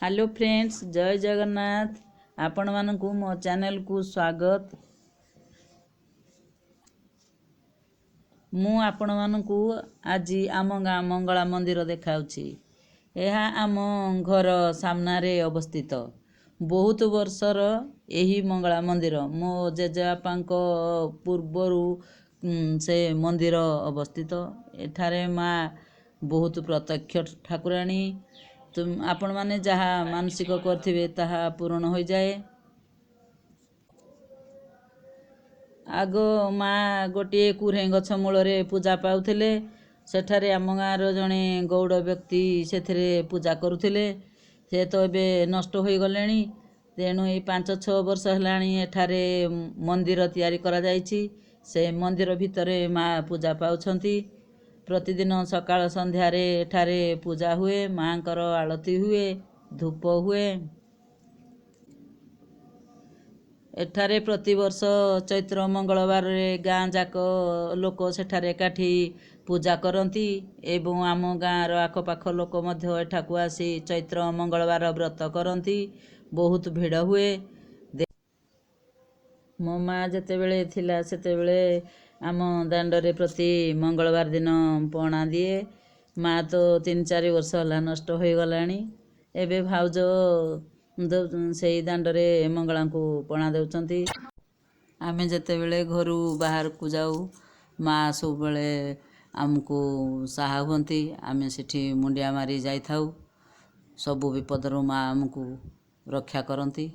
Hello friends, ଜୟ ଜଗନ୍ନାଥ। ଆପଣମାନଙ୍କୁ ମୋ ଚ୍ୟାନେଲକୁ ସ୍ୱାଗତ। ମୁଁ ଆପଣମାନଙ୍କୁ ଆଜି ଆମ ଗାଁ ମଙ୍ଗଳା ମନ୍ଦିର ଦେଖାଉଛି। ଏହା ଆମ ଘର ସାମ୍ନାରେ ଅବସ୍ଥିତ। ବହୁତ ବର୍ଷର ଏହି ମଙ୍ଗଳା ମନ୍ଦିର, ମୋ ଜେଜେବାପାଙ୍କ ପୂର୍ବରୁ ସେ ମନ୍ଦିର ଅବସ୍ଥିତ। ଏଠାରେ ମା ବହୁତ ପ୍ରତ୍ୟକ୍ଷ ଠାକୁରାଣୀ। ଆପଣମାନେ ଯାହା ମାନସିକ କରିଥିବେ ତାହା ପୂରଣ ହୋଇଯାଏ। ଆଗ ମା ଗୋଟିଏ କୁରେଁ ଗଛ ମୂଳରେ ପୂଜା ପାଉଥିଲେ। ସେଠାରେ ଆମ ଗାଁର ଜଣେ ଗଉଡ଼ ବ୍ୟକ୍ତି ସେଥିରେ ପୂଜା କରୁଥିଲେ। ସେ ତ ଏବେ ନଷ୍ଟ ହୋଇଗଲେଣି। ତେଣୁ ଏଇ 5-6 ବର୍ଷ ହେଲାଣି ଏଠାରେ ମନ୍ଦିର ତିଆରି କରାଯାଇଛି। ସେ ମନ୍ଦିର ଭିତରେ ମା ପୂଜା ପାଉଛନ୍ତି। ପ୍ରତିଦିନ ସକାଳ ସନ୍ଧ୍ୟାରେ ଏଠାରେ ପୂଜା ହୁଏ, ମାଙ୍କର ଆଳତି ହୁଏ, ଧୂପ ହୁଏ। ଏଠାରେ ପ୍ରତିବର୍ଷ ଚୈତ୍ର ମଙ୍ଗଳବାରରେ ଗାଁ ଯାକ ଲୋକ ସେଠାରେ ଏକାଠି ପୂଜା କରନ୍ତି ଏବଂ ଆମ ଗାଁର ଆଖପାଖ ଲୋକ ମଧ୍ୟ ଏଠାକୁ ଆସି ଚୈତ୍ର ମଙ୍ଗଳବାର ବ୍ରତ କରନ୍ତି। ବହୁତ ଭିଡ଼ ହୁଏ। ମୋ ମା ଯେତେବେଳେ ଥିଲା, ସେତେବେଳେ ଆମ ଦାଣ୍ଡରେ ପ୍ରତି ମଙ୍ଗଳବାର ଦିନ ପଣା ଦିଏ। ମା ତ 3-4 ବର୍ଷ ହେଲା ନଷ୍ଟ ହୋଇଗଲାଣି। ଏବେ ଭାଉଜ ସେଇ ଦାଣ୍ଡରେ ମଙ୍ଗଳାଙ୍କୁ ପଣା ଦେଉଛନ୍ତି। ଆମେ ଯେତେବେଳେ ଘରୁ ବାହାରକୁ ଯାଉ, ମା ସବୁବେଳେ ଆମକୁ ସାହା ହୁଅନ୍ତି। ଆମେ ସେଠି ମୁଣ୍ଡିଆ ମାରି ଯାଇଥାଉ। ସବୁ ବିପଦରୁ ମା ଆମକୁ ରକ୍ଷା କରନ୍ତି।